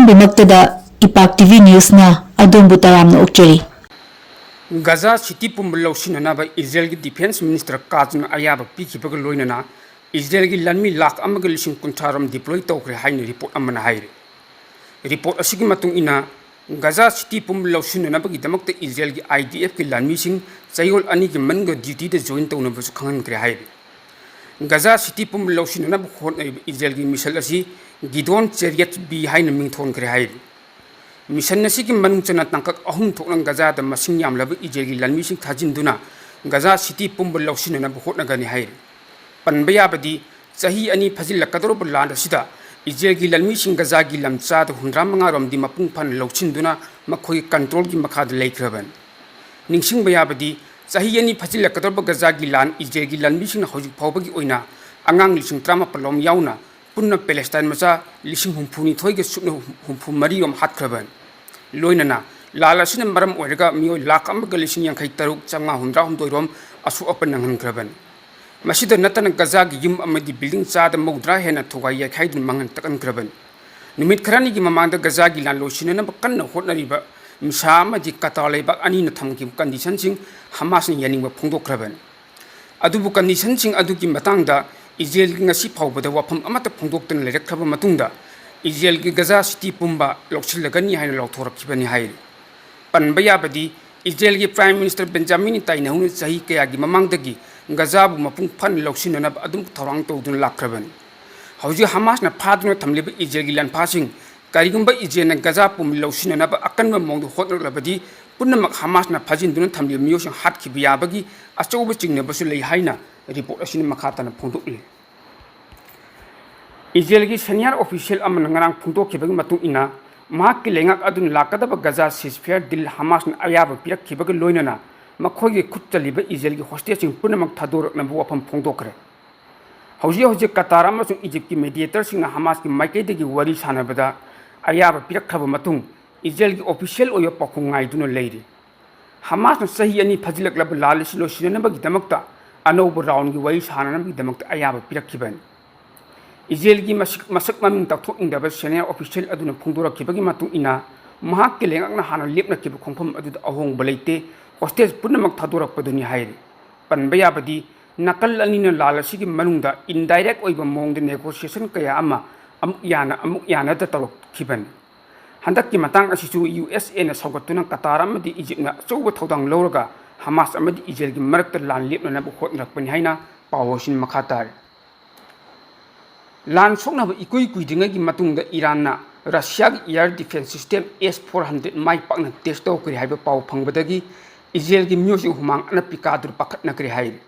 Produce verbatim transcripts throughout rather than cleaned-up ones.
ꯗꯃꯛꯇꯗ ꯏꯄꯥꯛ T V ꯅ꯭ꯌꯨꯁꯅ ꯑꯗꯣꯝꯕꯨ ꯇꯔꯥꯝꯅ ꯑꯣꯛꯆꯔꯤ꯫ ꯒꯖꯥ city ꯄꯨꯝꯕ ꯂꯧꯁꯤꯟꯅꯅꯕ ꯏꯖꯔꯦꯜꯒꯤ ꯗꯤꯐꯦꯟꯁ ꯃꯤꯅꯤꯁꯇꯔ ꯀꯥꯖꯅ ꯑꯌꯥꯕ ꯄꯤꯈꯤꯕꯒ ꯂꯣꯏꯅꯅ ꯏꯖꯔꯦꯜꯒꯤ ꯂꯥꯟꯃꯤ ꯂꯥꯈ ꯑꯃꯒ ꯂꯤꯁꯤꯡ ꯀꯨꯟꯊ꯭ꯔꯥ ꯔꯣꯝ ꯗꯤꯄ꯭ꯂꯣꯏ ꯇꯧꯈ꯭ꯔꯦ ꯍꯥꯏꯅ ꯔꯤꯄꯣꯔꯠ ꯑꯃꯅ ꯍꯥꯏꯔꯤ꯫ ꯔꯤꯄꯣꯔꯠ ꯑꯁꯤꯒꯤ ꯃꯇꯨꯡ ꯏꯟꯅ, ꯒꯖꯥ ꯁꯤꯇꯤ ꯄꯨꯝꯕ ꯂꯧꯁꯤꯟꯅꯅꯕꯒꯤꯗꯃꯛꯇ ꯏꯖꯔꯦꯜꯒꯤ ꯑꯥꯏ ꯗꯤ ꯑꯦꯐꯀꯤ ꯂꯥꯟꯃꯤꯁꯤꯡ ꯆꯌꯣꯜ ꯑꯅꯤꯒꯤ ꯃꯅꯨꯡꯗ ꯗ꯭ꯌꯨꯇꯤꯗ ꯖꯣꯏꯟ ꯇꯧꯅꯕꯁꯨ ꯈꯪꯍꯟꯈ꯭ꯔꯦ ꯍꯥꯏꯔꯤ꯫ ꯒꯖꯥ ꯁꯤꯇꯤ ꯄꯨꯝꯕ ꯂꯧꯁꯤꯟꯅꯅꯕ ꯍꯣꯠꯅꯔꯤꯕ ꯏꯖꯔꯦꯜꯒꯤ ꯃꯤꯁꯟ ꯑꯁꯤ ꯒꯤꯗꯣꯟ ꯆꯦꯔꯤꯌꯠ ꯕꯤ ꯍꯥꯏꯅ ꯃꯤꯡꯊꯣꯟꯈ꯭ꯔꯦ ꯍꯥꯏꯔꯤ꯫ ꯃꯤꯁꯟ ꯑꯁꯤꯒꯤ ꯃꯅꯨꯡ ꯆꯟꯅ ꯇꯥꯡꯀꯛ ꯑꯍꯨꯝ ꯊꯣꯛꯅ ꯒꯖꯥꯗ ꯃꯁꯤꯡ ꯌꯥꯝꯂꯕ ꯏꯖꯔꯦꯜꯒꯤ ꯂꯥꯟꯃꯤꯁꯤꯡ ꯊꯥꯖꯤꯟꯗꯨꯅ ꯒꯖꯥ ꯁꯤꯇꯤ ꯄꯨꯝꯕ ꯂꯧꯁꯤꯟꯅꯅꯕ ꯍꯣꯠꯅꯒꯅꯤ ꯍꯥꯏꯔꯤ꯫ ꯄꯟꯕ ꯌꯥꯕꯗꯤ, ꯆꯍꯤ ꯑꯅꯤ ꯐꯥꯖꯤꯜꯂꯛꯀꯗꯧꯔꯕ ꯂꯥꯟ ꯑꯁꯤꯗ ꯏꯖꯔꯦꯜꯒꯤ ꯂꯥꯟꯃꯤꯁꯤꯡ ꯒꯖꯥꯒꯤ ꯂꯝ ꯆꯥꯗ ꯍꯨꯝꯗ꯭ꯔꯥ ꯃꯉꯥ ꯔꯣꯝꯗꯤ ꯃꯄꯨꯡ ꯐꯥꯅ ꯂꯧꯁꯤꯟꯗꯨꯅ ꯃꯈꯣꯏꯒꯤ ꯀꯟꯇ꯭ꯔꯣꯜꯒꯤ ꯃꯈꯥꯗ ꯂꯩꯈ꯭ꯔꯕꯅꯤ꯫ ꯅꯤꯡꯁꯤꯡꯕ ꯌꯥꯕꯗꯤ, ꯆꯍꯤ ꯑꯅꯤ ꯐꯥꯖꯤꯜꯂꯛꯀꯗꯧꯔꯕ ꯒꯖꯥꯒꯤ ꯂꯥꯟ ꯏꯖꯔꯦꯜꯒꯤ ꯂꯥꯟꯃꯤꯁꯤꯡꯅ ꯍꯧꯖꯤꯛ ꯐꯥꯎꯕꯒꯤ ꯑꯣꯏꯅ ꯑꯉꯥꯡ ꯂꯤꯁꯤꯡ ꯇꯔꯥꯃꯥꯄꯜ ꯔꯣꯝ ꯌꯥꯎꯅ ꯄꯨꯟꯅ ꯄꯦꯂꯦꯁꯇꯥꯏꯟ ꯃꯆꯥ ꯂꯤꯁꯤꯡ ꯍꯨꯝꯐꯨꯅꯤꯊꯣꯏꯒ ꯁꯨꯞꯅ ꯍꯨꯝꯐꯨ ꯃꯔꯤ ꯔꯣꯝ ꯍꯥꯠꯈ꯭ꯔꯕꯅꯤ꯫ ꯂꯣꯏꯅꯅ ꯂꯥꯟ ꯑꯁꯤꯅ ꯃꯔꯝ ꯑꯣꯏꯔꯒ ꯃꯤꯑꯣꯏ ꯂꯥꯈ ꯑꯃꯒ ꯂꯤꯁꯤꯡ ꯌꯥꯡꯈꯩ ꯇꯔꯨꯛ ꯆꯥꯝꯃꯉꯥ ꯍꯨꯝꯗ꯭ꯔꯥ ꯍꯨꯝꯗꯣꯏ ꯔꯣꯝ ꯑꯁꯣꯛ ꯑꯄꯟ ꯅꯪꯍꯟꯈ꯭ꯔꯕꯅꯤ꯫ ꯃꯁꯤꯗ ꯅꯠꯇꯅ ꯒꯖꯥꯒꯤ ꯌꯨꯝ ꯑꯃꯗꯤ ꯕꯤꯜꯗꯤꯡ ꯆꯥꯗ ꯃꯧꯗ꯭ꯔꯥ ꯍꯦꯟꯅ ꯊꯨꯒꯥꯏ ꯌꯩꯈꯥꯏꯗꯨꯅ ꯃꯥꯡꯍꯟ ꯇꯥꯛꯍꯟꯈ꯭ꯔꯕꯅꯤ꯫ ꯅꯨꯃꯤꯠ ꯈꯔꯅꯤꯒꯤ ꯃꯃꯥꯡꯗ ꯒꯖꯥꯒꯤ ꯂꯥꯟ ꯂꯣꯏꯁꯤꯟꯅꯅꯕ ꯀꯟꯅ ꯍꯣꯠꯅꯔꯤꯕ ꯃꯤꯁꯥ ꯑꯃꯗꯤ ꯀꯇꯥꯔ ꯂꯩꯕꯥꯛ ꯑꯅꯤꯅ ꯊꯝꯈꯤꯕ ꯀꯟꯗꯤꯁꯟꯁꯤꯡ ꯍꯃꯥꯁꯅ ꯌꯥꯅꯤꯡꯕ ꯐꯣꯡꯗꯣꯛꯈ꯭ꯔꯕꯅꯤ꯫ ꯑꯗꯨꯕꯨ ꯀꯟꯗꯤꯁꯟꯁꯤꯡ ꯑꯗꯨꯒꯤ ꯃꯇꯥꯡꯗ ꯏꯖꯔꯦꯜꯒꯤ ꯉꯁꯤ ꯐꯥꯎꯕꯗ ꯋꯥꯐꯝ ꯑꯃꯠꯇ ꯐꯣꯡꯗꯣꯛꯇꯅ ꯂꯩꯔꯛꯈ꯭ꯔꯕ ꯃꯇꯨꯡꯗ, ꯏꯖꯔꯦꯜꯒꯤ ꯒꯖꯥ ꯁꯤꯇꯤ ꯄꯨꯝꯕ ꯂꯧꯁꯤꯜꯂꯒꯅꯤ ꯍꯥꯏꯅ ꯂꯥꯎꯊꯣꯔꯛꯈꯤꯕꯅꯤ ꯍꯥꯏꯔꯤ꯫ ꯄꯟꯕ ꯌꯥꯕꯗꯤ, ꯏꯖꯔꯦꯜꯒꯤ ꯄ꯭ꯔꯥꯏꯝ ꯃꯤꯅꯤꯁꯇꯔ ꯕꯦꯟꯖꯥꯃꯤꯟ ꯅꯦꯇꯥꯟꯌꯥꯍꯨꯅ ꯆꯍꯤ ꯀꯌꯥꯒꯤ ꯃꯃꯥꯡꯗꯒꯤ ꯒꯖꯥꯕꯨ ꯃꯄꯨꯡ ꯐꯥꯅ ꯂꯧꯁꯤꯟꯅꯅꯕ ꯑꯗꯨꯝ ꯊꯧꯔꯥꯡ ꯇꯧꯗꯨꯅ ꯂꯥꯛꯈ꯭ꯔꯕꯅꯤ꯫ ꯍꯧꯖꯤꯛ ꯍꯃꯥꯁꯅ ꯐꯥꯗꯨꯅ ꯊꯝꯂꯤꯕ ꯏꯖꯔꯦꯜꯒꯤ ꯂꯥꯟꯐꯥꯁꯤꯡ, ꯀꯔꯤꯒꯨꯝꯕ ꯏꯖꯔꯦꯜꯅ ꯒꯖꯥ ꯄꯨꯝꯕ ꯂꯧꯁꯤꯟꯅꯅꯕ ꯑꯀꯟꯕ ꯃꯑꯣꯡꯗ ꯍꯣꯠꯅꯔꯛꯂꯕꯗꯤ, ꯄꯨꯝꯅꯃꯛ ꯍꯃꯥꯁꯅ ꯐꯥꯖꯤꯟꯗꯨꯅ ꯊꯝꯂꯤꯕ ꯃꯤꯑꯣꯏꯁꯤꯡ ꯍꯥꯠꯈꯤꯕ ꯌꯥꯕꯒꯤ ꯑꯆꯧꯕ ꯆꯤꯡꯅꯕꯁꯨ ꯂꯩ ꯍꯥꯏꯅ ꯔꯤꯄꯣꯔꯠ ꯑꯁꯤꯅ ꯃꯈꯥ ꯇꯥꯅ ꯐꯣꯡꯗꯣꯛꯂꯤ꯫ ꯏꯖꯔꯦꯜꯒꯤ ꯁꯦꯅꯤꯌꯔ ꯑꯣꯐꯤꯁꯤꯌꯦꯜ ꯑꯃꯅ ꯉꯔꯥꯡ ꯐꯣꯡꯗꯣꯛꯈꯤꯕꯒꯤ ꯃꯇꯨꯡ ꯏꯟꯅ, ꯃꯍꯥꯛꯀꯤ ꯂꯩꯉꯥꯛ ꯑꯗꯨꯅ ꯂꯥꯛꯀꯗꯕ ꯒꯖꯥ ꯁꯤꯖꯐꯤꯌꯔ ꯗꯤꯜ ꯍꯃꯥꯁꯅ ꯑꯌꯥꯕ ꯄꯤꯔꯛꯈꯤꯕꯒ ꯂꯣꯏꯅꯅ ꯃꯈꯣꯏꯒꯤ ꯈꯨꯠꯇ ꯂꯩꯕ ꯏꯖꯔꯦꯜꯒꯤ ꯍꯣꯁꯇꯦꯖꯁꯤꯡ ꯄꯨꯝꯅꯃꯛ ꯊꯥꯗꯣꯔꯛꯅꯕ ꯋꯥꯐꯝ ꯐꯣꯡꯗꯣꯛꯈ꯭ꯔꯦ꯫ ꯍꯧꯖꯤꯛ ꯍꯧꯖꯤꯛ ꯀꯇꯥꯔ ꯑꯃꯁꯨꯡ ꯏꯖꯤꯞꯀꯤ ꯃꯦꯗꯤꯌꯦꯇꯔꯁꯤꯡꯅ ꯍꯃꯥꯁꯀꯤ ꯃꯥꯏꯀꯩꯗꯒꯤ ꯋꯥꯔꯤ ꯁꯥꯟꯅꯕꯗ ꯑꯌꯥꯕ ꯄꯤꯔꯛꯈ꯭ꯔꯕ ꯃꯇꯨꯡ, ꯏꯖꯔꯦꯜꯒꯤ ꯑꯣꯐꯤꯁꯤꯌꯦꯜ ꯑꯣꯏꯕ ꯄꯥꯎꯈꯨꯝ ꯉꯥꯏꯗꯨꯅ ꯂꯩꯔꯤ꯫ ꯍꯃꯥꯁꯅ ꯆꯍꯤ ꯑꯅꯤ ꯐꯥꯖꯤꯜꯂꯛꯂꯕ ꯂꯥꯟ ꯑꯁꯤ ꯂꯣꯏꯁꯤꯟꯅꯅꯕꯒꯤꯗꯃꯛꯇ ꯑꯅꯧꯕ ꯔꯥꯎꯟꯒꯤ ꯋꯥꯔꯤ ꯁꯥꯟꯅꯅꯕꯒꯤꯗꯃꯛꯇ ꯑꯌꯥꯕ ꯄꯤꯔꯛꯈꯤꯕꯅꯤ꯫ ꯏꯖꯔꯦꯜꯒꯤ ꯃꯁꯛ, ꯃꯁꯛ ꯃꯃꯤꯡ ꯇꯥꯛꯊꯣꯛꯅꯤꯡꯗꯕ senior official ꯑꯗꯨꯅ ꯐꯣꯡꯗꯣꯔꯛꯈꯤꯕꯒꯤ ꯃꯇꯨꯡ ꯏꯟꯅ, ꯃꯍꯥꯛꯀꯤ ꯂꯩꯉꯥꯛꯅ ꯍꯥꯟꯅ ꯂꯦꯞꯅꯈꯤꯕ ꯈꯣꯡꯐꯝ ꯑꯗꯨꯗ ꯑꯍꯣꯡꯕ ꯂꯩꯇꯦ, hostage ꯄꯨꯝꯅꯃꯛ ꯊꯥꯗꯣꯔꯛꯄꯗꯨꯅꯤ ꯍꯥꯏꯔꯤ꯫ ꯄꯟꯕ ꯌꯥꯕꯗꯤ, ꯅꯥꯀꯜ ꯑꯅꯤꯅ ꯂꯥꯟ ꯑꯁꯤꯒꯤ ꯃꯅꯨꯡꯗ indirect ꯑꯣꯏꯕ ꯃꯑꯣꯡꯗ negotiation ꯀꯌꯥ ꯑꯃ ꯑꯃꯨꯛ ꯌꯥꯅ-, ꯑꯃꯨꯛ ꯌꯥꯅꯗ ꯇꯧꯔꯛꯈꯤꯕꯅꯤ꯫ ꯍꯟꯗꯛꯀꯤ ꯃꯇꯥꯡ ꯑꯁꯤꯁꯨ ꯌꯨ ꯑꯦꯁ ꯑꯦꯅ ꯁꯧꯒꯠꯇꯨꯅ ꯀꯇꯥꯔ ꯑꯃꯗꯤ ꯏꯖꯤꯞꯅ ꯑꯆꯧꯕ ꯊꯧꯗꯥꯡ ꯂꯧꯔꯒ ꯍꯃꯥꯁ ꯑꯃꯗꯤ ꯏꯖꯔꯦꯜꯒꯤ ꯃꯔꯛꯇ ꯂꯥꯟ ꯂꯦꯞꯅꯅꯕ ꯍꯣꯠꯅꯔꯛꯄꯅꯤ ꯍꯥꯏꯅ ꯄꯥꯎ ꯑꯁꯤꯅ ꯃꯈꯥ ꯇꯥꯔꯤ꯫ ꯂꯥꯟ ꯁꯣꯛꯅꯕ ꯏꯀꯨꯏ ꯀꯨꯏꯗ꯭ꯔꯤꯉꯩꯒꯤ ꯃꯇꯨꯡꯗ ꯏꯔꯥꯟꯅ ꯔꯁꯤꯌꯥꯒꯤ air defense system S four hundred ꯃꯥꯏ ꯄꯥꯛꯅ test ꯇꯧꯈ꯭ꯔꯦ ꯍꯥꯏꯕ ꯄꯥꯎ ꯐꯪꯕꯗꯒꯤ ꯏꯖꯔꯦꯜꯒꯤ ꯃꯤꯑꯣꯏꯁꯤꯡ ꯍꯨꯃꯥꯡ ꯑꯅꯞꯄꯤ ꯀꯥꯗꯨꯅ ꯄꯥꯈꯠꯅꯈ꯭ꯔꯦ ꯍꯥꯏꯔꯤ꯫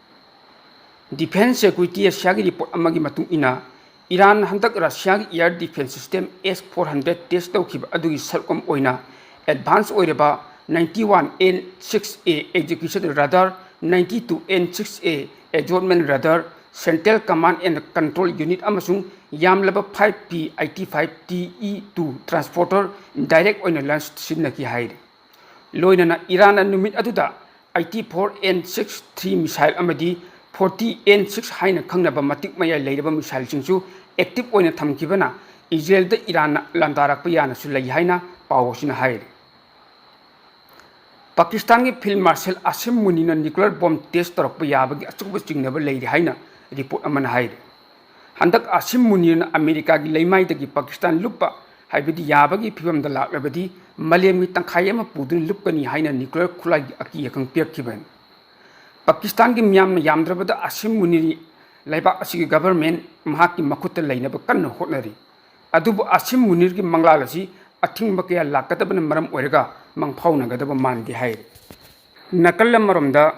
Defense Security Asia ꯒꯤ report ꯑꯃꯒꯤ ꯃꯇꯨꯡ ꯏꯟꯅ, ꯏꯔꯥꯟꯅ ꯍꯟꯗꯛ ꯔꯁꯤꯌꯥꯒꯤ air defense system S four hundred test ꯇꯧꯈꯤꯕ ꯑꯗꯨꯒꯤ ꯁꯔꯨꯛ ꯑꯃ ꯑꯣꯏꯅ advance ꯑꯣꯏꯔꯕ ninety-one N six A execution radar, ninety-two N six A assortment radar, central command and control unit ꯑꯃꯁꯨꯡ ꯌꯥꯝꯂꯕ five P eighty-five T E two transporter direct ꯑꯣꯏꯅ launch ꯁꯤꯖꯤꯟꯅꯈꯤ ꯍꯥꯏꯔꯤ꯫ ꯂꯣꯏꯅꯅ ꯏꯔꯥꯟꯅ ꯅꯨꯃꯤꯠ ꯑꯗꯨꯗ eighty-four N sixty-three missile ꯑꯃꯗꯤ forty N six ꯍꯥꯏꯅ ꯈꯪꯅꯕ ꯃꯇꯤꯛ ꯃꯌꯥꯏ ꯂꯩꯔꯕ missile ꯁꯤꯡꯁꯨ active ꯑꯣꯏꯅ ꯊꯝꯈꯤꯕꯅ ꯏꯖꯔꯦꯜꯗ ꯏꯔꯥꯟꯅ ꯂꯥꯟꯗꯥꯔꯛꯄ ꯌꯥꯅꯁꯨ ꯂꯩ ꯍꯥꯏꯅ ꯄꯥꯎ ꯑꯁꯤꯅ ꯍꯥꯏꯔꯤ꯫ ꯄꯥꯀꯤꯁꯇꯥꯟꯒꯤ Field Marshal ꯑꯁꯤꯝ ꯃꯨꯅꯤꯅ nuclear bomb test ꯇꯧꯔꯛꯄ ꯌꯥꯕꯒꯤ ꯑꯆꯧꯕ ꯆꯤꯡꯅꯕ ꯂꯩꯔꯤ ꯍꯥꯏꯅ report ꯑꯃꯅ ꯍꯥꯏꯔꯤ꯫ ꯍꯟꯗꯛ ꯑꯁꯤꯝ ꯃꯨꯅꯤꯔꯅ ꯑꯃꯦꯔꯤꯀꯥꯒꯤ ꯂꯩꯃꯥꯏꯗꯒꯤ ꯄꯥꯀꯤꯁꯇꯥꯟ ꯂꯨꯞꯄ, ꯍꯥꯏꯕꯗꯤ ꯌꯥꯕꯒꯤ ꯐꯤꯕꯝꯗ ꯂꯥꯛꯂꯕꯗꯤ ꯃꯥꯂꯦꯝꯒꯤ ꯇꯪꯈꯥꯏ ꯑꯃ ꯄꯨꯗꯨꯅ ꯂꯨꯞꯀꯅꯤ ꯍꯥꯏꯅ nuclear ꯈꯨꯠꯂꯥꯏꯒꯤ ꯑꯀꯤ ꯑꯈꯪ ꯄꯤꯔꯛꯈꯤꯕꯅꯤ꯫ ꯄꯥꯀꯤꯁꯇꯥꯟꯒꯤ ꯃꯤꯌꯥꯝꯅ ꯌꯥꯝꯗ꯭ꯔꯕꯗ ꯑꯁꯤꯝ ꯃꯨꯅꯤꯔ ꯂꯩꯕꯥꯛ ꯑꯁꯤꯒꯤ government ꯃꯍꯥꯛꯀꯤ ꯃꯈꯨꯠꯇ ꯂꯩꯅꯕ ꯀꯟꯅ ꯍꯣꯠꯅꯔꯤ꯫ ꯑꯗꯨꯕꯨ ꯑꯁꯤꯝ ꯃꯨꯅꯤꯔꯒꯤ ꯃꯪꯂꯥꯟ ꯑꯁꯤ ꯑꯊꯤꯡꯕ ꯀꯌꯥ ꯂꯥꯛꯀꯗꯕꯅ ꯃꯔꯝ ꯑꯣꯏꯔꯒ ꯃꯪꯐꯥꯎꯅꯒꯗꯕ ꯃꯥꯟꯗꯦ ꯍꯥꯏꯔꯤ꯫ ꯅꯥꯀꯜ ꯑꯃꯔꯣꯝꯗ,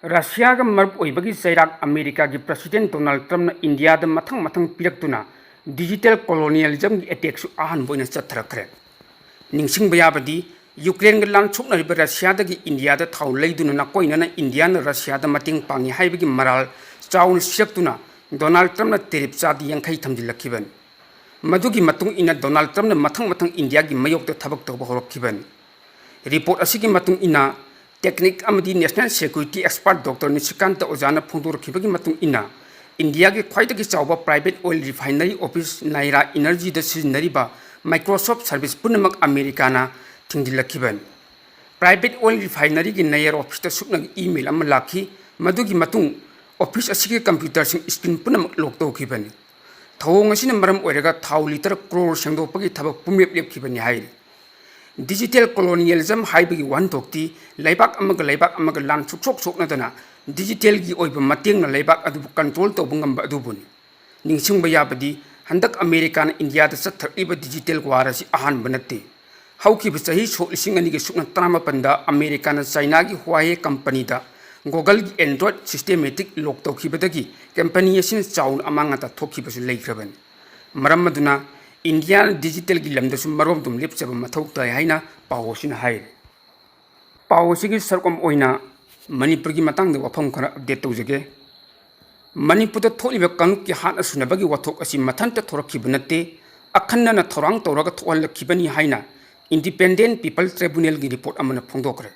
ꯔꯁꯤꯌꯥꯒ ꯃꯔꯨꯞ ꯑꯣꯏꯕꯒꯤ ꯆꯩꯔꯥꯛ ꯑꯃꯦꯔꯤꯀꯥꯒꯤ President ꯗꯣꯅꯥꯜꯗ ꯇ꯭ꯔꯝꯞꯅ ꯏꯟꯗꯤꯌꯥꯗ ꯃꯊꯪ ꯃꯊꯪ ꯄꯤꯔꯛꯇꯨꯅ digital colonialism ꯒꯤ attack ꯁꯨ ꯑꯍꯥꯟꯕ ꯑꯣꯏꯅ ꯆꯠꯊꯔꯛꯈ꯭ꯔꯦ꯫ ꯅꯤꯡꯁꯤꯡꯕ ꯌꯥꯕꯗꯤ, ꯌꯨꯀ꯭ꯔꯦꯟꯒ ꯂꯥꯟ ꯁꯣꯛꯅꯔꯤꯕ ꯔꯁꯤꯌꯥꯗꯒꯤ ꯏꯟꯗꯤꯌꯥꯗ ꯊꯥꯎ ꯂꯩꯗꯨꯅ ꯅꯥꯀꯣꯏꯅꯅ ꯏꯟꯗꯤꯌꯥꯅ ꯔꯁꯤꯌꯥꯗ ꯃꯇꯦꯡ ꯄꯥꯡꯉꯤ ꯍꯥꯏꯕꯒꯤ ꯃꯔꯥꯜ ꯆꯥꯎꯅ ꯁꯤꯔꯛꯇꯨꯅ ꯗꯣꯅꯥꯜꯗ ꯇ꯭ꯔꯝꯞꯅ tariff ꯆꯥꯗꯤ ꯌꯥꯡꯈꯩ ꯊꯝꯖꯤꯜꯂꯛꯈꯤꯕꯅꯤ꯫ ꯃꯗꯨꯒꯤ ꯃꯇꯨꯡ ꯏꯟꯅ ꯗꯣꯅꯥꯜꯗ ꯇ꯭ꯔꯝꯞꯅ ꯃꯊꯪ ꯃꯊꯪ ꯏꯟꯗꯤꯌꯥꯒꯤ ꯃꯥꯌꯣꯛꯇ ꯊꯕꯛ ꯇꯧꯕ ꯍꯧꯔꯛꯈꯤꯕꯅꯤ꯫ Report ꯑꯁꯤꯒꯤ ꯃꯇꯨꯡ ꯏꯟꯅ, technique ꯑꯃꯗꯤ national security expert Doctor ꯅꯤꯁꯤꯀꯥꯟꯇ ꯑꯣꯖꯥꯅ ꯐꯣꯡꯗꯣꯔꯛꯈꯤꯕꯒꯤ ꯃꯇꯨꯡ ꯏꯟꯅ, ꯏꯟꯗꯤꯌꯥꯒꯤ ꯈ꯭ꯋꯥꯏꯗꯒꯤ ꯆꯥꯎꯕ private oil refinery office Nayara Energyꯗ ꯁꯤꯖꯤꯟꯅꯔꯤꯕ Microsoft service ꯄꯨꯝꯅꯃꯛ ꯑꯃꯦꯔꯤꯀꯥꯅ ꯊꯤꯡꯖꯤꯜꯂꯛꯈꯤꯕꯅꯤ꯫ Private oil refineryꯒꯤ Nayara officeꯇ ꯁꯨꯞꯅꯒꯤ email ꯑꯃ ꯂꯥꯛꯈꯤ꯫ ꯃꯗꯨꯒꯤ ꯃꯇꯨꯡ office ꯑꯁꯤꯒꯤ computerꯁꯤꯡ screen ꯄꯨꯝꯅꯃꯛ lock ꯇꯧꯈꯤꯕꯅꯤ꯫ ꯊꯧꯑꯣꯡ ꯑꯁꯤꯅ ꯃꯔꯝ ꯑꯣꯏꯔꯒ ꯊꯥꯎ litre crore ꯁꯦꯡꯗꯣꯛꯄꯒꯤ ꯊꯕꯛ ꯄꯨꯝꯂꯦꯞ ꯂꯦꯞꯈꯤꯕꯅꯤ ꯍꯥꯏꯔꯤ꯫ Digital colonialism ꯍꯥꯏꯕꯒꯤ ꯋꯥꯍꯟꯊꯣꯛꯇꯤ ꯂꯩꯕꯥꯛ ꯑꯃꯒ ꯂꯩꯕꯥꯛ ꯑꯃꯒ ꯂꯥꯟ ꯁꯨꯛꯁꯣꯛ ꯁꯣꯛꯅꯗꯅ digitalꯒꯤ ꯑꯣꯏꯕ ꯃꯇꯦꯡꯅ ꯂꯩꯕꯥꯛ ꯑꯗꯨꯕꯨ control ꯇꯧꯕ ꯉꯝꯕ ꯑꯗꯨꯕꯨꯅꯤ꯫ ꯅꯤꯡꯁꯤꯡꯕ ꯌꯥꯕꯗꯤ, ꯍꯟꯗꯛ ꯑꯃꯦꯔꯤꯀꯥꯅ ꯏꯟꯗꯤꯌꯥꯗ ꯆꯠꯊꯔꯛꯂꯤꯕ digital war ꯑꯁꯤ ꯑꯍꯥꯟꯕ ꯅꯠꯇꯦ꯫ ꯍꯧꯈꯤꯕ ꯆꯍꯤ ꯁꯣꯛ ꯂꯤꯁꯤꯡ ꯑꯅꯤꯒ ꯁꯨꯞꯅ ꯇꯔꯥꯃꯥꯄꯟꯗ ꯑꯃꯦꯔꯤꯀꯥꯅ ꯆꯥꯏꯅꯥꯒꯤ Huawei companyꯗ Googleꯒꯤ Android systematic lock ꯇꯧꯈꯤꯕꯗꯒꯤ company ꯑꯁꯤꯅ ꯆꯥꯎꯅ ꯑꯃꯥꯡ ꯑꯇꯥ ꯊꯣꯛꯈꯤꯕꯁꯨ ꯂꯩꯈ꯭ꯔꯕꯅꯤ꯫ ꯃꯔꯝ ꯑꯗꯨꯅ ꯏꯟꯗꯤꯌꯥꯅ digitalꯒꯤ ꯂꯝꯗꯁꯨ ꯃꯔꯣꯝꯗꯣꯝ ꯂꯦꯞꯆꯕ ꯃꯊꯧ ꯇꯥꯏ ꯍꯥꯏꯅ ꯄꯥꯎ ꯑꯁꯤꯅ ꯍꯥꯏꯔꯤ꯫ ꯄꯥꯎ ꯑꯁꯤꯒꯤ ꯁꯔꯨꯛ ꯑꯃ ꯑꯣꯏꯅ ꯃꯅꯤꯄꯨꯔꯒꯤ ꯃꯇꯥꯡꯗ ꯋꯥꯐꯝ ꯈꯔ update ꯇꯧꯖꯒꯦ꯫ ꯃꯅꯤꯄꯨꯔꯗ ꯊꯣꯛꯂꯤꯕ ꯀꯥꯡꯂꯨꯞꯀꯤ ꯍꯥꯠꯅ ꯁꯨꯅꯕꯒꯤ ꯋꯥꯊꯣꯛ ꯑꯁꯤ ꯃꯊꯟꯇ ꯊꯣꯔꯛꯈꯤꯕ ꯅꯠꯇꯦ, ꯑꯈꯟꯅꯅ ꯊꯧꯔꯥꯡ ꯇꯧꯔꯒ ꯊꯣꯛꯍꯜꯂꯛꯈꯤꯕꯅꯤ ꯍꯥꯏꯅ Independent People Tribunalꯒꯤ report ꯑꯃꯅ ꯐꯣꯡꯗꯣꯛꯈ꯭ꯔꯦ꯫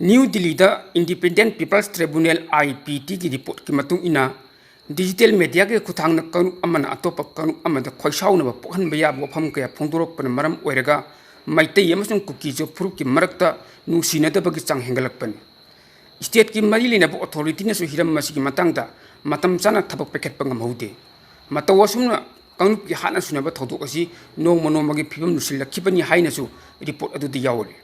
ꯅ꯭ꯌꯨ ꯗꯤꯜꯂꯤꯗ Independent People's Tribunal, IPTꯒꯤ reportꯀꯤ ꯃꯇꯨꯡ ꯏꯟꯅ, digital mediaꯒꯤ ꯈꯨꯠꯊꯥꯡꯗ ꯀꯥꯡꯂꯨꯞ ꯑꯃꯅ ꯑꯇꯣꯞꯄ ꯀꯥꯡꯂꯨꯞ ꯑꯃꯗ ꯈꯣꯏꯁꯥꯎꯅꯕ ꯄꯣꯛꯍꯟꯕ ꯌꯥꯕ ꯋꯥꯐꯝ ꯀꯌꯥ ꯐꯣꯡꯗꯣꯔꯛꯄꯅ ꯃꯔꯝ ꯑꯣꯏꯔꯒ ꯃꯩꯇꯩ ꯑꯃꯁꯨꯡ ꯀꯨꯀꯤꯁꯨ ꯐꯨꯔꯨꯞꯀꯤ ꯃꯔꯛꯇ ꯅꯨꯡꯁꯤꯅꯗꯕꯒꯤ ꯆꯥꯡ ꯍꯦꯟꯒꯠꯂꯛꯄꯅꯤ꯫ Stateꯀꯤ ꯃꯔꯤ ꯂꯩꯅꯕ authorityꯅꯁꯨ ꯍꯤꯔꯝ ꯑꯁꯤꯒꯤ ꯃꯇꯥꯡꯗ ꯃꯇꯝ ꯆꯥꯅ ꯊꯕꯛ ꯄꯥꯏꯈꯠꯄ ꯉꯝꯍꯧꯗꯦ꯫ ꯃꯇꯧ ꯑꯁꯨꯝꯅ ꯀꯥꯡꯂꯨꯞꯀꯤ ꯍꯥꯠꯅ ꯁꯨꯅꯕ ꯊꯧꯗꯣꯛ ꯑꯁꯤ ꯅꯣꯡꯃ ꯅꯣꯡꯃꯒꯤ ꯐꯤꯕꯝ ꯂꯨꯁꯤꯜꯂꯛꯈꯤꯕꯅꯤ ꯍꯥꯏꯅꯁꯨ report ꯑꯗꯨꯗ ꯌꯥꯎꯔꯤ꯫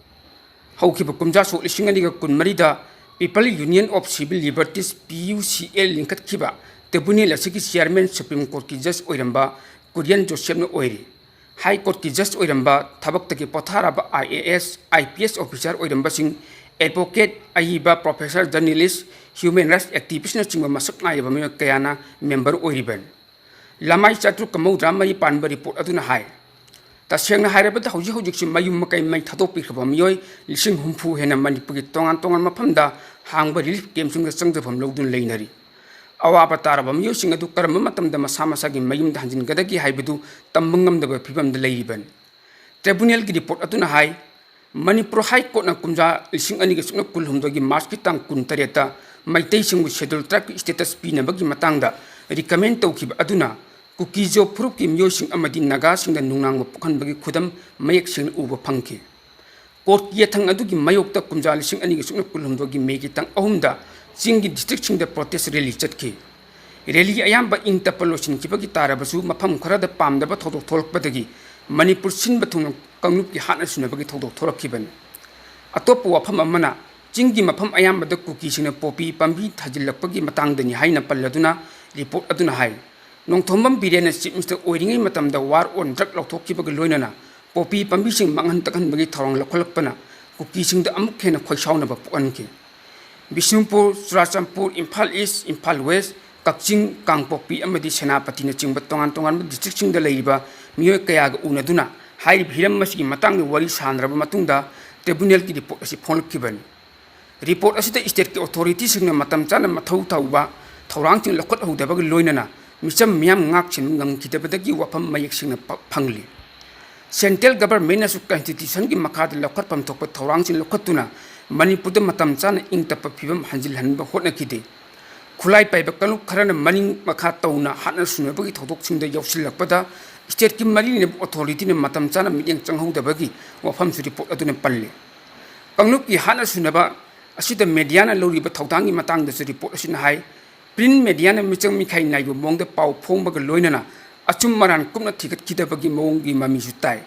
ꯍꯧꯈꯤꯕ ꯀꯨꯝꯖꯥ ꯁꯣꯛ ꯂꯤꯁꯤꯡ ꯑꯅꯤꯒ ꯀꯨꯟꯃꯔꯤꯗ People Union of Civil Liberties, PUCL ꯂꯤꯡꯈꯠꯈꯤꯕ tribunal ꯑꯁꯤꯒꯤ chairman Supreme Courtꯀꯤ judge ꯑꯣꯏꯔꯝꯕ ꯀꯨꯔꯤꯌꯟ ꯖꯣꯁꯦꯐꯅ ꯑꯣꯏꯔꯤ꯫ High Courtꯀꯤ judge ꯑꯣꯏꯔꯝꯕ, ꯊꯕꯛꯇꯒꯤ ꯄꯣꯊꯥꯔꯕ IAS, IPS officer ꯑꯣꯏꯔꯝꯕꯁꯤꯡ, advocate, ꯑꯏꯕ, professor, journalist, human rights activistꯅꯆꯤꯡꯕ ꯃꯁꯛ ꯅꯥꯏꯔꯕ ꯃꯤꯑꯣꯏ ꯀꯌꯥꯅ member ꯑꯣꯏꯔꯤꯕꯅꯤ꯫ ꯂꯃꯥꯏ ꯆꯥꯇ꯭ꯔꯨꯛꯀ ꯃꯧꯗ꯭ꯔꯥ ꯃꯔꯤ ꯄꯥꯟꯕ report ꯑꯗꯨꯅ ꯍꯥꯏ, ꯇꯁꯦꯡꯅ ꯍꯥꯏꯔꯕꯗ ꯍꯧꯖꯤꯛ ꯍꯧꯖꯤꯛꯁꯨ ꯃꯌꯨꯝ ꯃꯀꯩ ꯃꯩ ꯊꯥꯗꯣꯛꯄꯤꯈ꯭ꯔꯕ ꯃꯤꯑꯣꯏ ꯂꯤꯁꯤꯡ ꯍꯨꯝꯐꯨ ꯍꯦꯟꯅ ꯃꯅꯤꯄꯨꯔꯒꯤ ꯇꯣꯉꯥꯟ ꯇꯣꯉꯥꯟꯕ ꯃꯐꯝꯗ ꯍꯥꯡꯕ relief campꯁꯤꯡꯗ ꯆꯪꯖꯐꯝ ꯂꯧꯗꯨꯅ ꯂꯩꯅꯔꯤ꯫ ꯑꯋꯥꯕ ꯇꯥꯔꯕ ꯃꯤꯑꯣꯏꯁꯤꯡ ꯑꯗꯨ ꯀꯔꯝꯕ ꯃꯇꯝꯗ ꯃꯁꯥ ꯃꯁꯥꯒꯤ ꯃꯌꯨꯝꯗ ꯍꯟꯖꯤꯟꯒꯗꯒꯦ ꯍꯥꯏꯕꯗꯨ ꯇꯝꯕ ꯉꯝꯗꯕ ꯐꯤꯕꯝꯗ ꯂꯩꯔꯤꯕꯅꯤ꯫ Tribunalꯒꯤ report ꯑꯗꯨꯅ ꯍꯥꯏ, ꯃꯅꯤꯄꯨꯔ High Courtꯅ ꯀꯨꯝꯖꯥ ꯂꯤꯁꯤꯡ ꯑꯅꯤꯒ ꯁꯨꯞꯅ ꯀꯨꯟꯍꯨꯝꯗꯣꯏꯒꯤ Marchꯀꯤ ꯇꯥꯡ ꯀꯨꯟꯇꯔꯦꯠꯇ ꯃꯩꯇꯩꯁꯤꯡꯕꯨ Scheduled Tribeꯀꯤ status ꯄꯤꯅꯕꯒꯤ ꯃꯇꯥꯡꯗ recommend ꯇꯧꯈꯤꯕ ꯑꯗꯨꯅ ꯀꯨꯀꯤꯖꯣ ꯐꯨꯔꯨꯞꯀꯤ ꯃꯤꯑꯣꯏꯁꯤꯡ ꯑꯃꯗꯤ ꯅꯥꯒꯥꯁꯤꯡꯗ ꯅꯨꯡꯅꯥꯡꯕ ꯄꯣꯛꯍꯟꯕꯒꯤ ꯈꯨꯗꯝ ꯃꯌꯦꯛ ꯁꯦꯡꯅ ꯎꯕ ꯐꯪꯈꯤ꯫ Courtꯀꯤ ꯌꯥꯊꯪ ꯑꯗꯨꯒꯤ ꯃꯥꯌꯣꯛꯇ ꯀꯨꯝꯖꯥ ꯂꯤꯁꯤꯡ ꯑꯅꯤꯒ ꯁꯨꯞꯅ ꯀꯨꯟꯍꯨꯝꯗꯣꯏꯒꯤ Mayꯒꯤ ꯇꯥꯡ ꯑꯍꯨꯝꯗ ꯆꯤꯡꯒꯤ districtꯁꯤꯡꯗ protest rally ꯆꯠꯈꯤ꯫ Rally ꯑꯌꯥꯝꯕ ꯏꯪ ꯇꯞꯄ ꯂꯣꯏꯁꯤꯟꯈꯤꯕꯒꯤ ꯇꯥꯔꯕꯁꯨ, ꯃꯐꯝ ꯈꯔꯗ ꯄꯥꯝꯗꯕ ꯊꯧꯗꯣꯛ ꯊꯣꯛꯂꯛꯄꯗꯒꯤ ꯃꯅꯤꯄꯨꯔ ꯁꯤꯟꯕ ꯊꯨꯡꯅ ꯀꯥꯡꯂꯨꯞꯀꯤ ꯍꯥꯠꯅ ꯁꯨꯅꯕꯒꯤ ꯊꯧꯗꯣꯛ ꯊꯣꯛꯂꯛꯈꯤꯕꯅꯤ꯫ ꯑꯇꯣꯞꯄ ꯋꯥꯐꯝ ꯑꯃꯅ, ꯆꯤꯡꯒꯤ ꯃꯐꯝ ꯑꯌꯥꯝꯕꯗ ꯀꯨꯀꯤꯁꯤꯡꯅ ꯄꯣꯄꯤ ꯄꯥꯝꯕꯤ ꯊꯥꯖꯤꯜꯂꯛꯄꯒꯤ ꯃꯇꯥꯡꯗꯅꯤ ꯍꯥꯏꯅ ꯄꯜꯂꯗꯨꯅ report ꯑꯗꯨꯅ ꯍꯥꯏ, ꯅꯣꯡꯊꯣꯝꯕꯝ ꯕꯤꯔꯦꯟꯅ Chief Minister ꯑꯣꯏꯔꯤꯉꯩ ꯃꯇꯝꯗ war on drug ꯂꯧꯊꯣꯛꯈꯤꯕꯒꯤ ꯂꯣꯏꯅꯅ ꯄꯣꯄꯤ ꯄꯥꯝꯕꯤꯁꯤꯡ ꯃꯥꯡꯍꯟ ꯇꯥꯛꯍꯟꯕꯒꯤ ꯊꯧꯔꯥꯡ ꯂꯧꯈꯠꯂꯛꯄꯅ ꯀꯨꯀꯤꯁꯤꯡꯗ ꯑꯃꯨꯛ ꯍꯦꯟꯅ ꯈꯣꯏꯁꯥꯎꯅꯕ ꯄꯣꯛꯍꯟꯈꯤ꯫ ꯕꯤꯁꯅꯨꯄꯨꯔ, ꯆꯨꯔꯥꯆꯥꯟꯄꯨꯔ, ꯏꯝꯐꯥꯜ ꯏꯁ, ꯏꯝꯐꯥꯜ ꯋꯦꯁ, ꯀꯛꯆꯤꯡ, ꯀꯥꯡꯄꯣꯛꯄꯤ ꯑꯃꯗꯤ ꯁꯦꯅꯥꯄꯇꯤꯅꯆꯤꯡꯕ ꯇꯣꯉꯥꯟ ꯇꯣꯉꯥꯟꯕ districtꯁꯤꯡꯗ ꯂꯩꯔꯤꯕ ꯃꯤꯑꯣꯏ ꯀꯌꯥꯒ ꯎꯅꯗꯨꯅ ꯍꯥꯏꯔꯤꯕ ꯍꯤꯔꯝ ꯑꯁꯤꯒꯤ ꯃꯇꯥꯡꯗ ꯋꯥꯔꯤ ꯁꯥꯅꯔꯕ ꯃꯇꯨꯡꯗ tribunalꯒꯤ report ꯑꯁꯤ ꯐꯣꯡꯂꯛꯈꯤꯕꯅꯤ꯫ Report ꯑꯁꯤꯗ stateꯀꯤ authorityꯁꯤꯡꯅ ꯃꯇꯝ ꯆꯥꯅ ꯃꯊꯧ ꯇꯧꯕ ꯊꯧꯔꯥꯡꯁꯤꯡ ꯂꯧꯈꯠꯍꯧꯗꯕꯒ ꯂꯣꯏꯅꯅ ꯃꯤꯆꯝ ꯃꯤꯌꯥꯝ ꯉꯥꯛ ꯁꯦꯟꯕ ꯉꯝꯈꯤꯗꯕꯗꯒꯤ ꯋꯥꯐꯝ ꯃꯌꯦꯛ ꯁꯦꯡꯅ ꯄ-, ꯐꯪꯂꯤ꯫ Central governmentꯅꯁꯨ constitutionꯒꯤ ꯃꯈꯥꯗ ꯂꯧꯈꯠꯐꯝ ꯊꯣꯛꯄ ꯊꯧꯔꯥꯡꯁꯤꯡ ꯂꯧꯈꯠꯇꯨꯅ ꯃꯅꯤꯄꯨꯔꯗ ꯃꯇꯝ ꯆꯥꯅ ꯏꯪ ꯇꯞꯄ ꯐꯤꯕꯝ ꯍꯟꯖꯤꯜꯍꯟꯕ ꯍꯣꯠꯅꯈꯤꯗꯦ꯫ ꯈꯨꯠꯂꯥꯏ ꯄꯥꯏꯕ ꯀꯥꯡꯂꯨꯞ ꯈꯔꯅ ꯃꯅꯤꯡ ꯃꯈꯥ ꯇꯧꯅ ꯍꯥꯠꯅ ꯁꯨꯅꯕꯒꯤ ꯊꯧꯗꯣꯛꯁꯤꯡꯗ ꯌꯥꯎꯁꯤꯜꯂꯛꯄꯗ stateꯀꯤ ꯃꯔꯤ ꯂꯩꯅꯕ authorityꯅ ꯃꯇꯝ ꯆꯥꯅ ꯃꯤꯠꯌꯦꯡ ꯆꯪꯍꯧꯗꯕꯒꯤ ꯋꯥꯐꯝꯁꯨ report ꯑꯗꯨꯅ ꯄꯜꯂꯤ꯫ ꯀꯥꯡꯂꯨꯞꯀꯤ ꯍꯥꯠꯅ ꯁꯨꯅꯕ ꯑꯁꯤꯗ mediaꯅ ꯂꯧꯔꯤꯕ ꯊꯧꯗꯥꯡꯒꯤ ꯃꯇꯥꯡꯗꯁꯨ report ꯑꯁꯤꯅ ꯍꯥꯏ, print mediaꯅ ꯃꯤꯆꯪ ꯃꯤꯈꯥꯏ ꯅꯥꯏꯕ ꯃꯑꯣꯡꯗ ꯄꯥꯎ ꯐꯣꯡꯕꯒ ꯂꯣꯏꯅꯅ ꯑꯆꯨꯝ ꯑꯔꯥꯟ ꯀꯨꯞꯅ ꯊꯤꯒꯠꯈꯤꯗꯕꯒꯤ ꯃꯑꯣꯡꯒꯤ ꯃꯃꯤꯁꯨ ꯇꯥꯏ꯫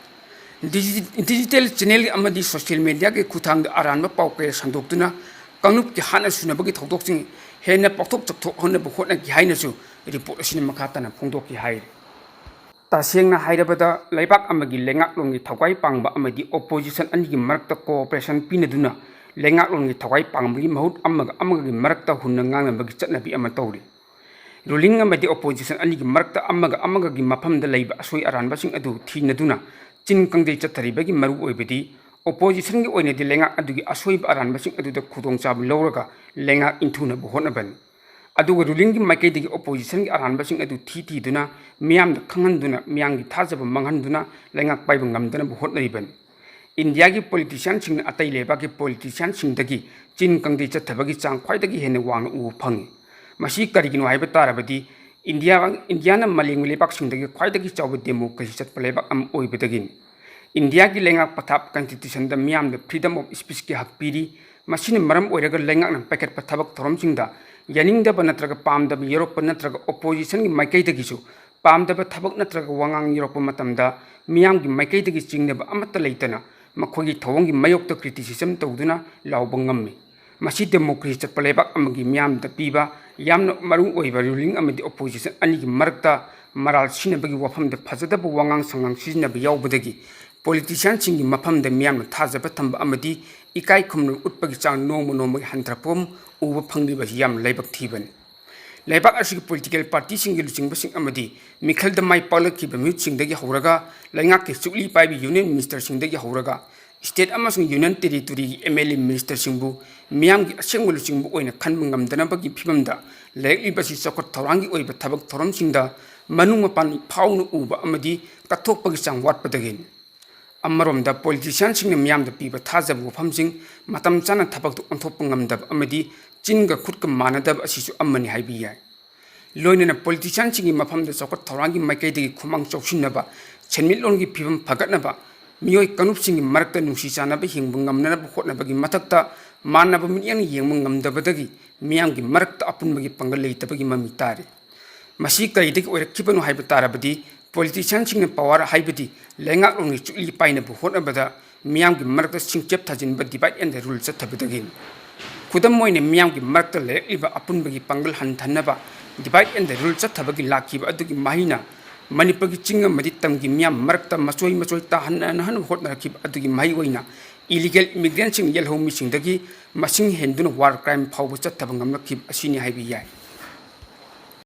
Digi-, digital channel ꯑꯃꯗꯤ social mediaꯒꯤ ꯈꯨꯠꯊꯥꯡꯗ ꯑꯔꯥꯟꯕ ꯄꯥꯎ ꯀꯌꯥ ꯁꯟꯗꯣꯛꯇꯨꯅ ꯀꯥꯡꯂꯨꯞꯀꯤ ꯍꯥꯠꯅ ꯁꯨꯅꯕꯒꯤ ꯊꯧꯗꯣꯛꯁꯤꯡ ꯍꯦꯟꯅ ꯄꯥꯛꯊꯣꯛ ꯆꯥꯎꯊꯣꯛꯍꯟꯅꯕ ꯍꯣꯠꯅꯈꯤ ꯍꯥꯏꯅꯁꯨ report ꯑꯁꯤꯅ ꯃꯈꯥ ꯇꯥꯅ ꯐꯣꯡꯗꯣꯛꯈꯤ ꯍꯥꯏꯔꯤ꯫ ꯇꯁꯦꯡꯅ ꯍꯥꯏꯔꯕꯗ, ꯂꯩꯕꯥꯛ ꯑꯃꯒꯤ ꯂꯩꯉꯥꯛꯂꯣꯟꯒꯤ ꯊꯧꯒꯥꯏ ꯄꯥꯡꯕ ꯑꯃꯗꯤ opposition ꯑꯅꯤꯒꯤ ꯃꯔꯛꯇ cooperation ꯄꯤꯅꯗꯨꯅ ꯂꯩꯉꯥꯛꯂꯣꯟꯒꯤ ꯊꯧꯒꯥꯏ ꯄꯥꯡꯕꯒꯤ ꯃꯍꯨꯠ ꯑꯃꯒ ꯑꯃꯒꯒꯤ ꯃꯔꯛꯇ ꯍꯨꯟꯅ ꯉꯥꯡꯅꯕꯒꯤ ꯆꯠꯅꯕꯤ ꯑꯃ ꯇꯧꯔꯤ꯫ Ruling ꯑꯃꯗꯤ opposition ꯑꯅꯤꯒꯤ ꯃꯔꯛꯇ ꯑꯃꯒ ꯑꯃꯒꯒꯤ ꯃꯐꯝꯗ ꯂꯩꯕ ꯑꯁꯣꯏ ꯑꯔꯥꯟꯕꯁꯤꯡ ꯑꯗꯨ ꯊꯤꯅꯗꯨꯅ ꯆꯤꯟ ꯀꯪꯖꯩ ꯆꯠꯊꯔꯤꯕꯒꯤ ꯃꯔꯨꯑꯣꯏꯕꯗꯤ oppositionꯒꯤ ꯑꯣꯏꯅꯗꯤ ꯂꯩꯉꯥꯛ ꯑꯗꯨꯒꯤ ꯑꯁꯣꯏꯕ ꯑꯔꯥꯟꯕꯁꯤꯡ ꯑꯗꯨꯗ ꯈꯨꯗꯣꯡꯆꯥꯕ ꯂꯧꯔꯒ ꯂꯩꯉꯥꯛ ꯏꯟꯊꯨꯅꯕ ꯍꯣꯠꯅꯕꯅꯤ꯫ ꯑꯗꯨꯒ rulingꯒꯤ ꯃꯥꯏꯀꯩꯗꯒꯤ oppositionꯒꯤ ꯑꯔꯥꯟꯕꯁꯤꯡ ꯑꯗꯨ ꯊꯤ ꯊꯤꯗꯨꯅ ꯃꯤꯌꯥꯝꯗ ꯈꯪꯍꯟꯗꯨꯅ ꯃꯤꯌꯥꯝꯒꯤ ꯊꯥꯖꯕ ꯃꯥꯡꯍꯟꯗꯨꯅ ꯂꯩꯉꯥꯛ ꯄꯥꯏꯕ ꯉꯝꯗꯅꯕ ꯍꯣꯠꯅꯔꯤꯕꯅꯤ꯫ ꯏꯟꯗꯤꯌꯥꯒꯤ ꯄꯣꯂꯤꯇꯤꯁꯤꯌꯥꯟꯁꯤꯡꯅ ꯑꯇꯩ ꯂꯩꯕꯥꯛꯀꯤ ꯄꯣꯂꯤꯇꯤꯁꯤꯌꯥꯟꯁꯤꯡꯗꯒꯤ ꯆꯤꯟ ꯀꯪꯗꯩ ꯆꯠꯊꯕꯒꯤ ꯆꯥꯡ ꯈ꯭ꯋꯥꯏꯗꯒꯤ ꯍꯦꯟꯅ ꯋꯥꯡꯅ ꯎꯕ ꯐꯪꯉꯤ꯫ ꯃꯁꯤ ꯀꯔꯤꯒꯤꯅꯣ ꯍꯥꯏꯕ ꯇꯥꯔꯕꯗꯤ, ꯏꯟꯗꯤꯌꯥ, ꯏꯟꯗꯤꯌꯥꯅ ꯃꯥꯂꯦꯝꯒꯤ ꯂꯩꯕꯥꯛꯁꯤꯡꯗꯒꯤ ꯈ꯭ꯋꯥꯏꯗꯒꯤ ꯆꯥꯎꯕ ꯗꯦꯃꯣꯀ꯭ꯔꯦꯁꯤ ꯆꯠꯄ ꯂꯩꯕꯥꯛ ꯑꯃ ꯑꯣꯏꯕꯗꯒꯤꯅꯤ꯫ ꯏꯟꯗꯤꯌꯥꯒꯤ ꯂꯩꯉꯥꯛ ꯄꯊꯥꯞ ꯀꯟꯁꯇꯤꯇ꯭ꯌꯨꯁꯟꯗ ꯃꯤꯌꯥꯝꯗ freedom of speechꯀꯤ ꯍꯛ ꯄꯤꯔꯤ꯫ ꯃꯁꯤꯅ ꯃꯔꯝ ꯑꯣꯏꯔꯒ ꯂꯩꯉꯥꯛꯅ ꯄꯥꯏꯈꯠꯄ ꯊꯕꯛ ꯊꯧꯔꯝꯁꯤꯡꯗ ꯌꯥꯅꯤꯡꯗꯕ ꯅꯠꯇ꯭ꯔꯒ ꯄꯥꯝꯗꯕ ꯌꯥꯎꯔꯛꯄ ꯅꯠꯇ꯭ꯔꯒ oppositionꯒꯤ ꯃꯥꯏꯀꯩꯗꯒꯤꯁꯨ ꯄꯥꯝꯗꯕ ꯊꯕꯛ ꯅꯠꯇ꯭ꯔꯒ ꯋꯥꯉꯥꯡ ꯌꯥꯎꯔꯛꯄ ꯃꯇꯝꯗ ꯃꯤꯌꯥꯝꯒꯤ ꯃꯥꯏꯀꯩꯗꯒꯤ ꯆꯤꯡꯅꯕ ꯑꯃꯠꯇ ꯂꯩꯇꯅ ꯃꯈꯣꯏꯒꯤ ꯊꯧꯑꯣꯡꯒꯤ ꯃꯥꯌꯣꯛꯇ criticism ꯇꯧꯗꯨꯅ ꯂꯥꯎꯕ ꯉꯝꯃꯤ꯫ ꯃꯁꯤ ꯗꯦꯃꯣꯀ꯭ꯔꯦꯁꯤ ꯆꯠꯄ ꯂꯩꯕꯥꯛ ꯑꯃꯒꯤ ꯃꯤꯌꯥꯝꯗ ꯄꯤꯕ ꯌꯥꯝꯅ ꯃꯔꯨ ꯑꯣꯏꯕ ruling ꯑꯃꯗꯤ opposition ꯑꯅꯤꯒꯤ ꯃꯔꯛꯇ ꯃꯔꯥꯜ ꯁꯤꯅꯕꯒꯤ ꯋꯥꯐꯝꯗ ꯐꯖꯗꯕ ꯋꯥꯉꯥꯡ ꯁꯉꯥꯡ ꯁꯤꯖꯤꯟꯅꯕ ꯌꯥꯎꯕꯗꯒꯤ ꯄꯣꯂꯤꯇꯤꯁꯤꯌꯥꯟꯁꯤꯡꯒꯤ ꯃꯐꯝꯗ ꯃꯤꯌꯥꯝꯅ ꯊꯥꯖꯕ ꯊꯝꯕ ꯑꯃꯗꯤ ꯏꯀꯥꯏ ꯈꯨꯝꯅꯕ ꯎꯠꯄꯒꯤ ꯆꯥꯡ ꯅꯣꯡꯃ ꯅꯣꯡꯃꯒꯤ ꯍꯟꯊꯔꯛꯄ ꯑꯃ ꯎꯕ ꯐꯪꯂꯤꯕ ꯑꯁꯤ ꯌꯥꯝꯅ ꯂꯥꯏꯕꯛ ꯊꯤꯕꯅꯤ꯫ ꯂꯩꯕꯥꯛ ꯑꯁꯤꯒꯤ ꯄꯣꯂꯤꯇꯤꯀꯦꯜ ꯄꯥꯔꯇꯤꯁꯤꯡꯒꯤ ꯂꯨꯆꯤꯡꯕꯁꯤꯡ ꯑꯃꯗꯤ ꯃꯤꯈꯜꯗ ꯃꯥꯏ ꯄꯥꯛꯂꯛꯈꯤꯕ ꯃꯤꯍꯨꯠꯁꯤꯡꯗꯒꯤ ꯍꯧꯔꯒ ꯂꯩꯉꯥꯛꯀꯤ ꯆꯨꯛꯂꯤ ꯄꯥꯏꯕ ꯌꯨꯅꯤꯌꯟ ꯃꯤꯅꯤꯁꯇꯔꯁꯤꯡꯗꯒꯤ ꯍꯧꯔꯒ ꯁ꯭ꯇꯦꯠ ꯑꯃꯁꯨꯡ ꯌꯨꯅꯤꯌꯟ ꯇꯦꯔꯤꯇꯣꯔꯤꯒꯤ ꯑꯦꯝ ꯑꯦꯜ ꯑꯦ ꯃꯤꯅꯤꯁꯇꯔꯁꯤꯡꯕꯨ ꯃꯤꯌꯥꯝꯒꯤ ꯑꯁꯦꯡꯕ ꯂꯨꯆꯤꯡꯕ ꯑꯣꯏꯅ ꯈꯟꯕ ꯉꯝꯗꯅꯕꯒꯤ ꯐꯤꯕꯝꯗ ꯂꯩꯔꯛꯂꯤꯕ ꯑꯁꯤ ꯆꯥꯎꯈꯠ ꯊꯧꯔꯥꯡꯒꯤ ꯑꯣꯏꯕ ꯊꯕꯛ ꯊꯧꯔꯝꯁꯤꯡꯗ ꯃꯅꯨꯡ ꯃꯄꯥꯟ ꯐꯥꯎꯅ ꯎꯕ ꯑꯃꯗꯤ ꯀꯠꯊꯣꯛꯄꯒꯤ ꯆꯥꯡ ꯋꯥꯠꯄꯗꯒꯤꯅꯤ꯫ ꯑꯃꯔꯣꯝꯗ ꯄꯣꯂꯤꯇꯤꯁꯤꯌꯥꯟꯁꯤꯡꯅ ꯃꯤꯌꯥꯝꯗ ꯄꯤꯕ ꯊꯥꯖꯕ ꯋꯥꯐꯝꯁꯤꯡ ꯃꯇꯝ ꯆꯥꯅ ꯊꯕꯛꯇ ꯑꯣꯟꯊꯣꯛꯄ ꯉꯝꯗꯕ ꯑꯃꯗꯤ ꯆꯤꯟꯒ ꯈꯨꯠꯀ ꯃꯥꯟꯅꯗꯕ ꯑꯁꯤꯁꯨ ꯑꯃꯅꯤ ꯍꯥꯏꯕ ꯌꯥꯏ꯫ ꯂꯣꯏꯅꯅ ꯄꯣꯂꯤꯇꯤꯁꯤꯌꯥꯟꯁꯤꯡꯒꯤ ꯃꯐꯝꯗ ꯆꯥꯎꯈꯠ ꯊꯧꯔꯥꯡꯒꯤ ꯃꯥꯏꯀꯩꯗꯒꯤ ꯈꯨꯃꯥꯡ ꯆꯥꯎꯁꯤꯟꯅꯕ, ꯁꯦꯟꯃꯤꯠꯂꯣꯟꯒꯤ ꯐꯤꯕꯝ ꯐꯒꯠꯅꯕ, ꯃꯤꯑꯣꯏ ꯀꯥꯡꯂꯨꯞꯁꯤꯡꯒꯤ ꯃꯔꯛꯇ ꯅꯨꯡꯁꯤ ꯆꯥꯟꯅꯕ ꯍꯤꯡꯕ ꯉꯝꯅꯅꯕ ꯍꯣꯠꯅꯕꯒꯤ ꯃꯊꯛꯇ ꯃꯥꯟꯅꯕ ꯃꯤꯠꯌꯦꯡ ꯌꯦꯡꯕ ꯉꯝꯗꯕꯗꯒꯤ ꯃꯤꯌꯥꯝꯒꯤ ꯃꯔꯛꯇ ꯑꯄꯨꯟꯕꯒꯤ ꯄꯥꯡꯒꯜ ꯂꯩꯇꯕꯒꯤ ꯃꯃꯤ ꯇꯥꯔꯤ꯫ ꯃꯁꯤ ꯀꯔꯤꯗꯒꯤ ꯑꯣꯏꯔꯛꯈꯤꯕꯅꯣ ꯍꯥꯏꯕ ꯇꯥꯔꯕꯗꯤ, ꯄꯣꯂꯤꯇꯤꯁꯤꯌꯥꯟꯁꯤꯡꯅ ꯄꯥꯋꯔ ꯍꯥꯏꯕꯗꯤ ꯂꯩꯉꯥꯛꯂꯣꯟꯒꯤ ꯆꯨꯛꯂꯤ ꯄꯥꯏꯅꯕ ꯍꯣꯠꯅꯕꯗ ꯃꯤꯌꯥꯝꯒꯤ ꯃꯔꯛꯇ ꯁꯤꯡꯆꯦꯞ ꯊꯥꯖꯤꯟꯕ, divide and rule ꯆꯠꯊꯕꯗꯒꯤꯅꯤ꯫ ꯈꯨꯗꯝ ꯑꯣꯏꯅ, ꯃꯤꯌꯥꯝꯒꯤ ꯃꯔꯛꯇ ꯂꯩꯔꯛꯂꯤꯕ ꯑꯄꯨꯟꯕꯒꯤ ꯄꯥꯡꯒꯜ ꯍꯟꯊꯅꯕ divide and rule ꯆꯠꯊꯕꯒꯤ ꯂꯥꯛꯈꯤꯕ ꯑꯗꯨꯒꯤ ꯃꯍꯩꯅ ꯃꯅꯤꯄꯨꯔꯒꯤ ꯆꯤꯡ ꯑꯃꯗꯤ ꯇꯝꯒꯤ ꯃꯤꯌꯥꯝ ꯃꯔꯛꯇ ꯃꯆꯣꯏ ꯃꯆꯣꯏ ꯇꯥꯍꯟꯅꯍꯟꯅꯕ ꯍꯣꯠꯅꯔꯛꯈꯤꯕ ꯑꯗꯨꯒꯤ ꯃꯍꯩ ꯑꯣꯏꯅ illegal immigrantꯁꯤꯡ ꯌꯦꯜꯍꯧꯃꯤꯁꯤꯡꯗꯒꯤ ꯃꯁꯤꯡ ꯍꯦꯟꯗꯨꯅ war crime ꯐꯥꯎꯕ ꯆꯠꯊꯕ ꯉꯝꯂꯛꯈꯤꯕ ꯑꯁꯤꯅꯤ ꯍꯥꯏꯕ ꯌꯥꯏ꯫